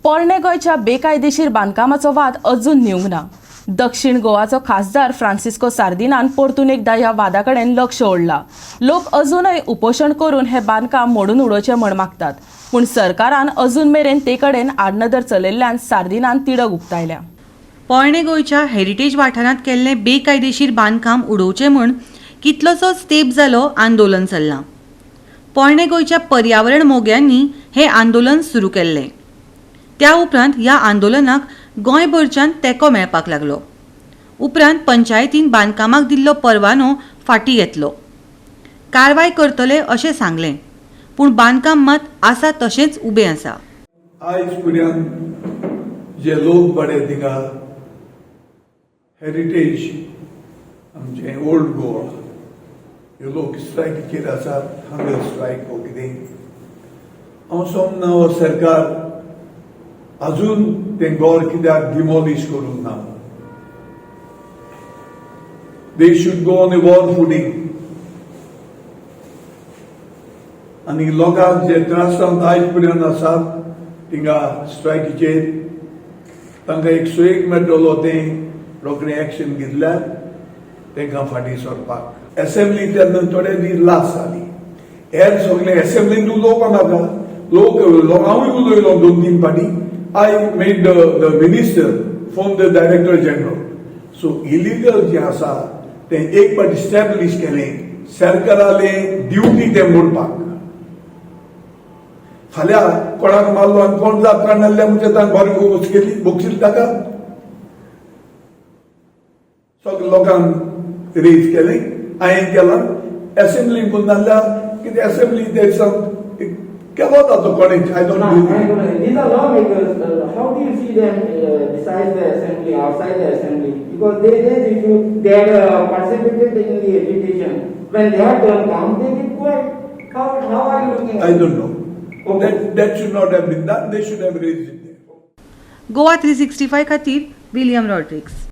पोरणे गोंयच्या बेकायदेशीर बांदकामाचो वाद अजून न्हिवंक ना. दक्षिण गोवाचो खासदार फ्रांसिस्को सार्दिनान परतून एकदा ह्या वादा कडेन लक्ष ओडलां. लोक अजूनय उपोशण करून हें बांदकाम मोडून उडोवचें म्हण मागतात, पूण सरकारान अजून मेरेन ते कडेन आडनदर चलयल्ल्यान सार्दिनान तिडक उक्तायल्या. पोरणे गोंयच्या हेरिटेज वाठारांत केल्लें बेकायदेशीर बांदकाम उडोवचें म्हूण कितलोसोच तेंप जालो आंदोलन चल्लां. पोरणे गोंयच्या पर्यावरण मोग्यांनी हें आंदोलन सुरू केल्लें. त्या उपरांत ह्या आंदोलनाक गोंयभरच्यान तेंको मेळपाक लागलो. उपरांत पंचायतीन बांदकामाक दिल्लो परवानो फाटीं घेतलो, कारवाय करतले अशें सांगलें, पूण बांदकाम मात आसा तशेंच उबें आसा. आयज पर्यंत जे लोक बरे थिंगा हेरिटेज आमचे ओल्ड गोवा हे लोक स्ट्रायकीचेर आसात, हंगर स्ट्रायक हो कितें, हांव समजना हो सरकार अजून तें घर कित्याक डिमॉलिश करूंक ना. They should go on a war footing. आनी लोकांक जे त्रासांत आयज पर्यंत आसात थिंगा स्ट्रायकीचेर, तांकां एक सुयेग मेळटलो तें रोखडें एक्शन घेतल्यार तांकां फाटीं सरपाक. एसेंब्ली तेन्ना थोडे दीस लास्ट जाली. हेर सगळे एसेंब्लीन उलोवपाक नाका. लोक हांवूय उलयलो दोन तीन फाटीं. I made the minister phone the director general. So illegal जें आसा तें एक फावट इस्टॅब्लीश केलें, सरकारालें ड्युटी तें मोडपाक. फाल्यां कोणाक मारलो आनी कोण जाप काडनासले म्हणजे तांकां बरें केली बोगशील ताका. सगळे लोकांक रेज केलें, हांवें केलां एसेंब्ली पूण नासल्यार कितें एसेंब्ली ते केलो ताचो कोणें, I don't. These are lawmakers. How do you see them besides the assembly, outside the assembly? Because they raise issue, they had participated in the agitation. When their turn comes, they keep quiet. How are you looking at I it? Don't know. That should not have been done. They should have raised it there. Goa 365 खातीर William Rodrigues.